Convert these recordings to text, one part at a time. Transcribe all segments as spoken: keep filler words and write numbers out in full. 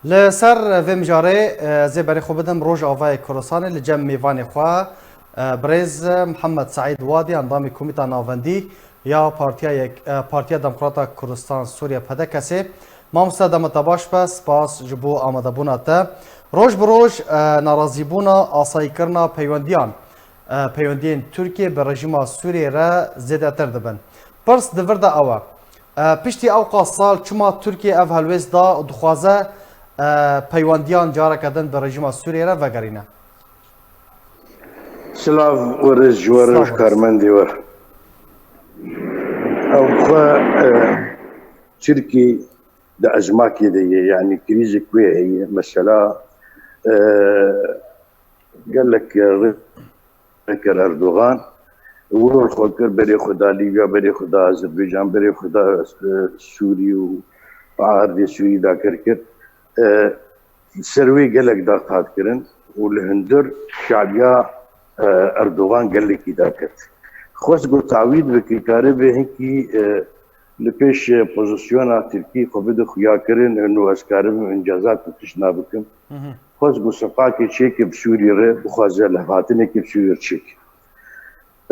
Li ser vê mijarê, e, ez ê berê xwe bidim Rojavayê Kurdistanê li cem mêvanê xwe, e, birêz Mihemed Seîd Wadî, endamê Komîta Navendî ya Partiya Yek-, e, Partiya Demokrata Kurdistan Sûriye, P D K S'ê. Mamoste, dema te baş be, spas ji bo amadebûna te. Roj bi roj, e, narazîbûna asayîkirina peywendiyan, e, peywendiyên Tirkiyê bi rejîma Sûriyê re zêdetir dibin. Pirs di vir de ew e, e, piştî ewqas sal çima Tirkiye ev helwêst da û dixwaze, e, peywendiyan careke din bi rejîma Sûriyê re vegerîne? Silav û rêz ji we re, Silav û rêz. Karmendê we. Ew xwe, e, Tirkî di ecmakê de ye, yanî krîzek wê heye. Mesela, e, gelek rê-, rêker Erdogan, wilo xwe kir, berê xwe da Lîbya, berê xwe da Azerbaycan, berê xwe da, e, Sûrî û erdê Sûrî dakir kir. E, ser wê gelek dax hat kirin û li hundir şariya, e, Erdogan gelekî daket. Xwest got tawîd bike, karibe hinkî, e, li pêş, e, pozisyona Tirkî xwe bide xuyakirin û ez karibim încazat û tişt nabikim. Xwest got sefakê çêke bi Sûrî re, bixwaze lehvatineke bi Sûrî re çêke.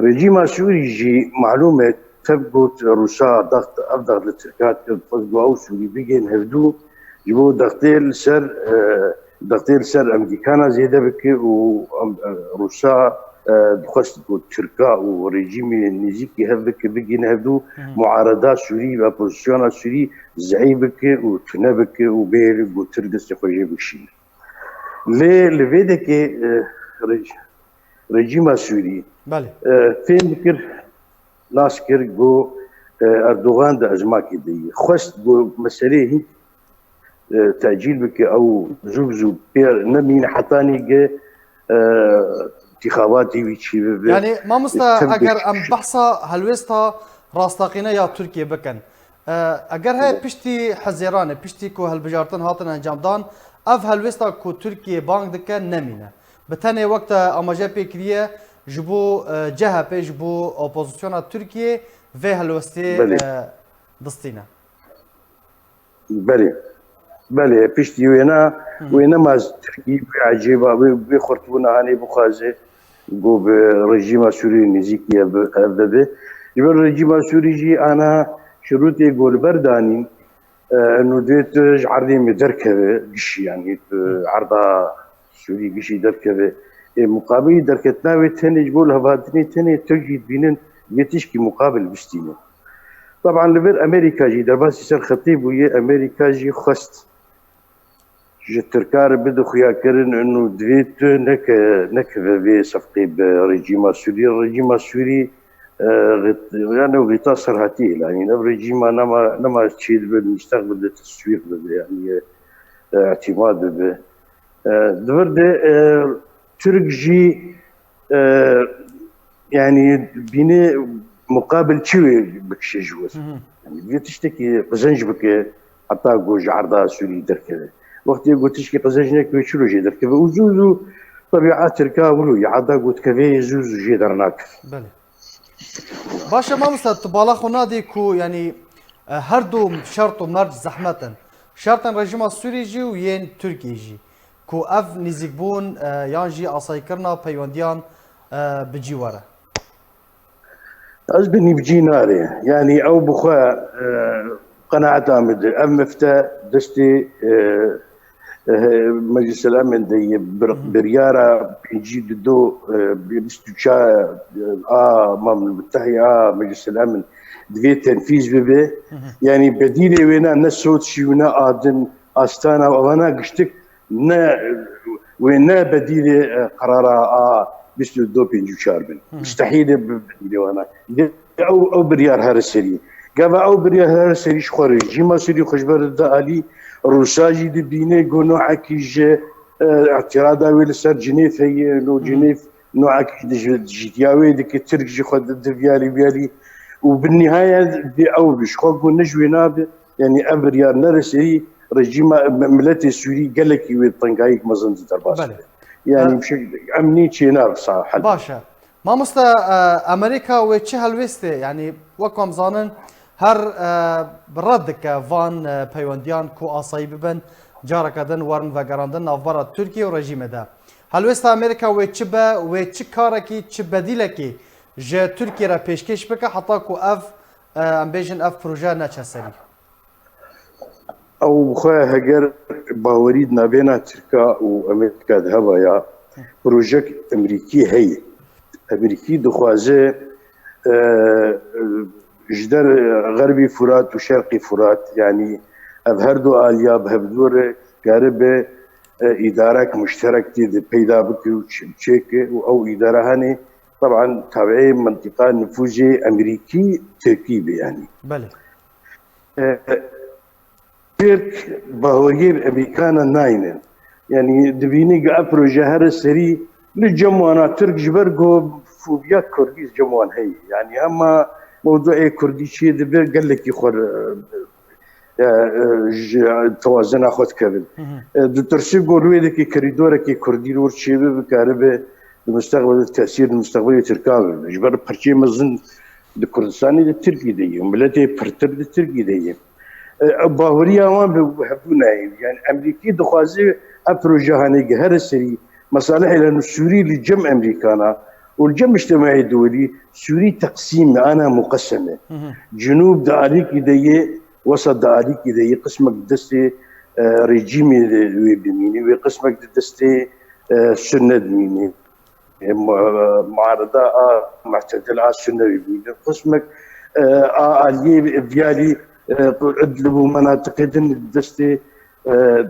Rejîma Sûrî jî malûm e, tev got Rûsa daxt, ev daxt li Tirka dikir, xwest got ew Sûrî bigihên hevdû, ji bo daxtê li ser, e, daxtê li ser Amerîkana zêde bike û em, e, Rûsa, e, dixwest got Tirka û rejîmê nêzîkî hev bike, bigihên hevdû, muareda Sûrî ve pozisyona Sûrî zeîf bike û tune bike û bê got Tirk destê xwe jê bikişîne. Lê li vê dekê, e, rej-, rejîma Sûrî, Belê. e, fêm dikir, nas kir, got, e, Erdogan di ecmakê de ye. Xwest got meseleyê hîn, e, tecîl bike, ew zû bi zû pê nemîne hetanî ge, e, tîxabatî wî çî bibe. Yani, mamosta, Tabii eger em behsa helwêsta rastaqîne ya Tirkiye bikin, e, eger heye piştî Hezêranê, piştî ku hilbijartin hatin encamdan, ev helwêsta ku Tirkiye bang dike nemîne. Bi tenê wek te amaje pê kiriye ji bo, e, C H P, ji bo opozisyona Tirkiye vê helwestê, Belê. e, distîne. Belê. Belê, piştî wêna, Hı hı. wê nema Tirkî, wê ecêba, wê, wê xurtbûna hanê bixwaze, got bi rejîma Sûriyê nêzîkî ev, ev bibe. Ji ber rejîma Sûrî jî ana şirûtê ku li ber danîn, e, eno divê tu ji erdê me derkeve gişî, yanî tu erda Sûrî gişî derkeve. Ê, muqabilî derketina wê tenê ji bo lihevhatinê tenê Tirk jî dibînin, yê tişkî muqabil bistîne. Taban li vir Amerîka jî derbasî ser xetê bûye, Amerîka jî xwest ji Tirka re bide xuyakirin, ino divê tu neke-, nekeve vê sefqê bi rejîma Sûrî. Rejîma Sûrî, e, Xît-, yani Xîta Serhatî, yani ev rejîma nema, nema çêdibe, li mustaqbil de teswîq bibe, yani, e, îtîmad bibe. E, di vir de, e, Tirk jî, e, yani bîne muqabil çi wê bikişe ji wir. Hı hı. Yani, divê tiştekî qizenc bike, heta ku ji erda Sûrî derkeve. Wextê ku tişkî qizenc neke, wê çilo jê derkeve. Û zû zû tebîa Tirka wilo ye, erda ku dikeve, zû zû jê dernakeve. Belê. Baş e, mamosta, tu bala xwe nadî ku, yanî, e, her du şert û merc zehmet in. Şertên rejîma Sûrî jî û yên Tirkiyê jî. Ku ev nêzîkbûn, e, yan jî asayîkirina peywendiyan, e, bi cî were. Ez bi nîvcî nare. Yanî ew bi xwe, e, qenaeta min de. Ev mifte destê, e, e, Meclisil Emin de ye. Bir-, Hı hı. biryara pêncî du, e, bîst û çar, e, a Maml Mutehî a Meclisil Emin divê tenfîz bibe. Hı hı. Yanî bedîlê wêna ne sot jî û ne adin, Astana û evana giştik ne, wê ne bedîlê, e, qerara a bîst û du pêncî û çar bin. Hı hı. Mustehîl e bi bedîlê wana. Ew, ew biryar here serî. Gava ew biryar here serî ji xwe rejîma Sûrî xwe ji ber de alî, Rûsa jî dibîne, got noekî ji, e, îtîrada wê li ser Cinêv heye, no Hı hı. Cinêv noekî ji, ji diya wê dike, Tirk jî xwe di, di viyalî viyalî. Û bi nihayet dê ew bi ji xwe got ne ji wê nabe. Yani ev biryar nere serî, rejîma, me-, miletê Sûrî gelekî wê tengayîk mezin di derbas Belê. be. Yani E, bi şek-, em nî çênabe sahel. Baş e. Mamoste, e, Amerîka wê çi helwêstê? Yani wek em zanin, Her e, red dike van e, peywendiyan ku asayî bibin, careke din werin vegerandin navbera Tirkiye û rejîmê de. Helwêsta Amerîka wê çi be, wê çi karekî, çi bedîlekî ji Tirkiye re pêşkêş bike heta ku ev, e, em bêjin ev proje neçe serî? Ew xwe heger bawerî di navêna Tirka û Amerîka de heba ya, projek Amerîkî heye. Amerîkî dixwaze e, ji der Xerbî Furat û Şerqî Furat, yanî ev her du aliya bi hevdû re karibe e, îdarek muşterek tê de peyda bike û çêke û ew îdare hene, teban tabiê mintiqa nifûzê Amerîkî Tirkî be yanî. Belê. E, Tirk baweriyê bi Amerîkana nayne. Yanî dibîne ku ev proje here serî li cem wana Tirk ji ber ku fobiya Kurdî cem wan heye. Yanî hema mewduê Kurdî çê dibe gelekî xwe e, e, ji tewazena xwe dikevin. E, Ditirse ku rûyê dikê korîdorekê Kurdî li wir çêbe bikaribe di mustaqbel de tesîr di mustaqbelê Tirka bibe. Ji ber pirçê mezin di Kurdistanê de Tirkî de ye û miletê pirtir di Tirkî de ye. E, ew baweriya wan bi hevdû nayê. Yani Emerîkî dixwaze ev proje hanê gihere serî mesalihê li Sûrî li cem Emerîkana û li cem mictemaê duwelî Sûrî teqsîm e, ana muqesem e. Cinûb di alîkî de ye, wesat di alîkî de ye, qismek di destê e, rejîmê de wê bimîne, wê qismek di destê e, Sunne dimîne. E, mu-, muarida a mu'tedil a Sunne wê bimîne. Qismek e, a aliyê viyalî e, Idlib û menatiqê din di destê e,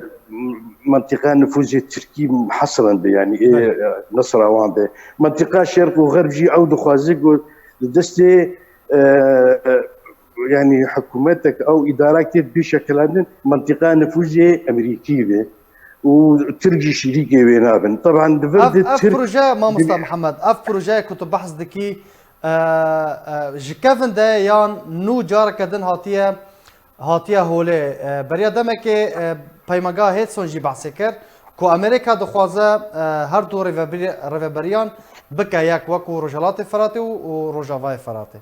mentiqa nifûzê Tirkî hesren be, yani ê Belê. e, nesra wan be. Mentiqa Şerq û Xerb jî ew dixwaze ku di destê e, e, yani hikûmetek ew îdarekê bê şekilandin mentiqa nifûzê Emerîkî be û Tirk jî şirîkê wê nabin. Teban di vir Ev, de ev Tirk proje, mamosta Mihemed, ev projeyê ku tu behs dikî, e, e, ji kevin de ye yan nû careke din hatiye, hatiye holê? E, beriya demekê, e, Peymaga Hedson jî behsê kir ku Amerîka dixwaze, e, her du rêvebirî-, rêveberiyan bike yek, wekû Rojhelatê Firatê û, û Rojavayê Firatê.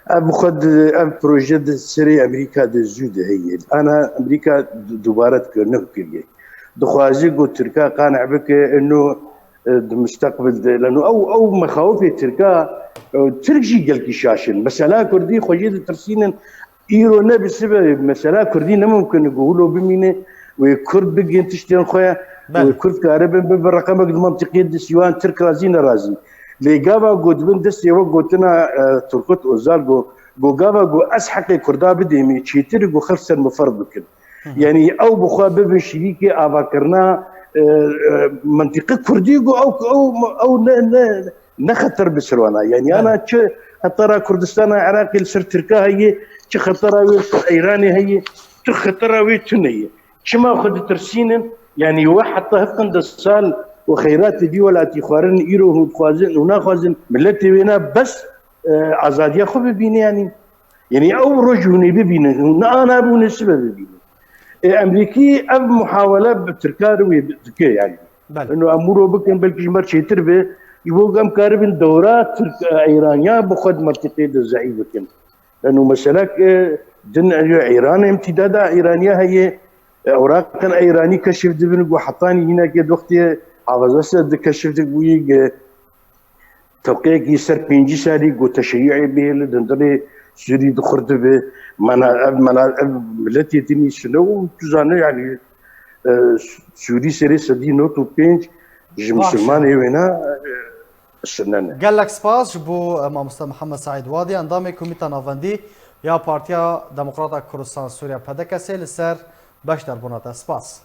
Ev xwe di, ev proje di serê Amerîka de zû de heye. Ana Amerîka du-, dubare dikir, ne kiriye. Dixwaze ku Tirka qane bike, ino, e, di mustaqbil de, leno ew, ew mexawifê Tirka, e, Tirk jî gelkî şaş in. Mesela Kurdî xwe jê ditirsînin, îro ne bi sibe, mesela Kurdî ne mumkin e ku hûlo bimîne, wê Kurd bigihên tiştên xwe, Belê. wê Kurd karibin bibe reqemek di mantiqê de sîwan Tirk razî nerazî. Lê gava ku dibin destê we gotina, e, Turgut Özal ku, ku gava ku ez heqê Kurda bidêmê, çêtir ku xelk ser min ferq bikin. Hı hı. Yani ew bi xwe bibin şirîkê avakirina, e, e, mentiqê Kurdî ku ew, ew, ew ne, ne, ne xeter bi ser wana. Yani Belê. ana çi xetera Kurdistana Iraqê li ser Tirka heye, çi xetera wê li ser Eyranê heye, tu xetera wê tune ye. Çima xwe ditirsînin? Yani we heta hevqin de sal û xeyratê vî welatî xwarin, îro hûn dixwazin û naxwazin miletê wê na bes, e, azadiya xwe bibîne yani. Yani ew roj hûn ê bibînin, hûn ne ana bû ne sibe bibînin. E, Emerîkî ev muhawele bi Tirka re wê dike yani. Belê. Ino em wiro bikin belkî ji me re çêtir be. Ji bo em karibin dewra Tirk, e, Eyraniya bi xwe di mentiqê de zeîf bikin. Leno meselek, e, din, e, Îran, îmtîdada Îraniya heye. E, ewraqên Îranî keşif dibin ku hetanî hînekê wextê Hafez Esed di keşif dibûyî, e, tewqeyekî ser pêncî salî ku teşeyuê bê li dindirê Sûrî dixurdibe. Mena, ev, mena, ev miletê dinî sine û tu zane yani, e, Sûrî serê sedî nod û pênc ji Baş e. misilmanê wêna, e, sine ne. Gelek spas ji bo, e, mamoste Mihemed Seîd Wadî, endamê Komîta Navendî ya Partiya Demokrata Kurdistan Sûriye, P D K S, li ser beşdarbûna te. Spas.